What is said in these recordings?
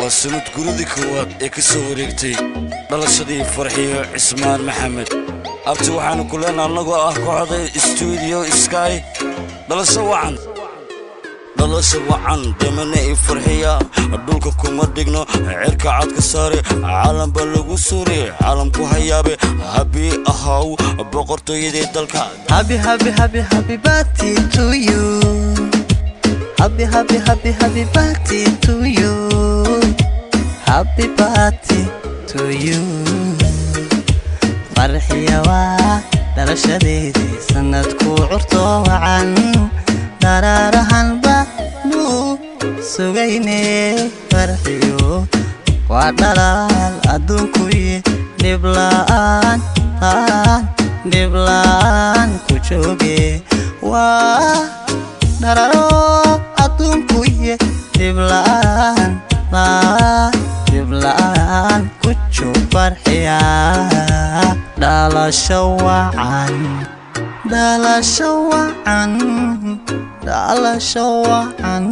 Waa sanad guradii koowaad ee ka soo wareegtay dhalashadii Farxiyo Cismaan Maxamed. Abti, waxaanu ku leenaha annagoo ah kooxda Studio Sky, dhalasho wacan, dhalasho wacan. Damane i Farxiya, dhulka kuma dhigno, cirka cad ka saare, caalam baa lagu suure, caalamku hayaabe. Habi ahaw boqortooyadii dalka. Happy, happy, happy, happy birthday to you. Happy, happy, happy, happy birthday to you. Happy birthday to you. Farxiya, waa dhalashadeedii, sanadku curto wacan, dharaarahanba nuu sugayne. Farxiyo, waa dhalaal adduunkuyi, dhibla'aan dhibla'aan ku jooge. Waa dhararo adduunkuye, dhibla'aan dhibla'aan ku joog. Farxiya, dhalasho wacan, dhalasho wacan, dhalasho wacan.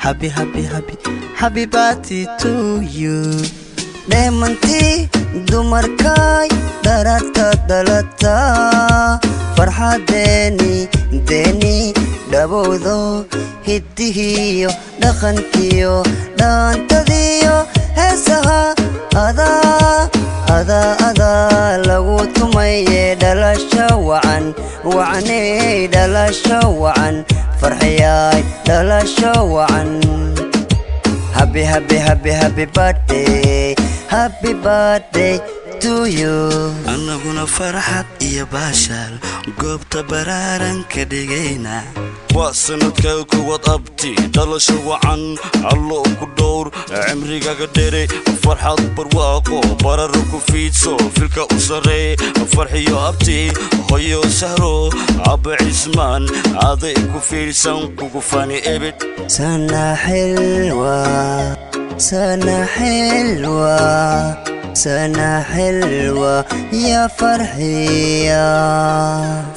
Happy, happy, happy, happy birthday to you. Dheemantii dumarkaay, dhararta dhalata, farxadeeni deeni dhabowdo, hiddihiyo dhaqankiyo dhaantadiyo heesaha adaa adaa adaa lagu tumaye. Dhalasho wacan, wacaney, dhalasho wacan, Farxiyaay, dhalasho wacan. Happy, happy, happy, happy birthday, happy birthday to you. Annaguna farxad iyo baashaal goobta baraaran ka dhigayna. Waa sanadka koowaad, abti, dhalasho wacan. Allo ku dhowr, cimrigaga dheere, farxad barwaaqo bararo ku fiidso, filka u sarreey. Farxiyo abti, hoyo Sahro, abba Cismaan, aday ku fiirsan, kugu fani ebid. سنة حلوة، سنة حلوة، سنة حلوة يا فرحية.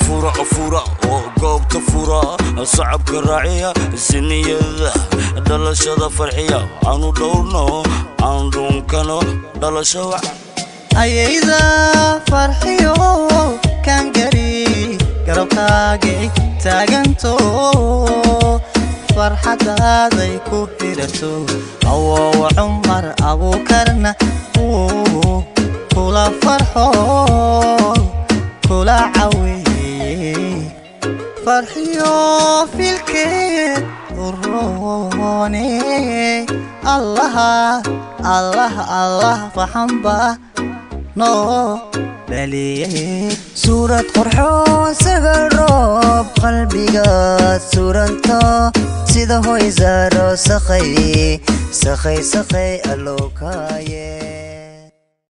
Fura, fura oo goobta fura, sacabka raaciya, siniyada dhalashada Farxiya aanu dhowrno, aan dhunkano. Dhalasho wacan. Ayayda Farxiyo, kan gari garabkaagay taaganto, farxadaaday ku hirato. Awowa Cumar Abuukarna uu kula farxo, kula caweeye. Farxiyo, filkeed uroone, Allaha, Allah, Allah faxanba noo dhaliyey. Suurad qurxoon sagal roob, qalbigaad suranto, sida hoy saaro, sakhay sakhay sakhay allowkaaye.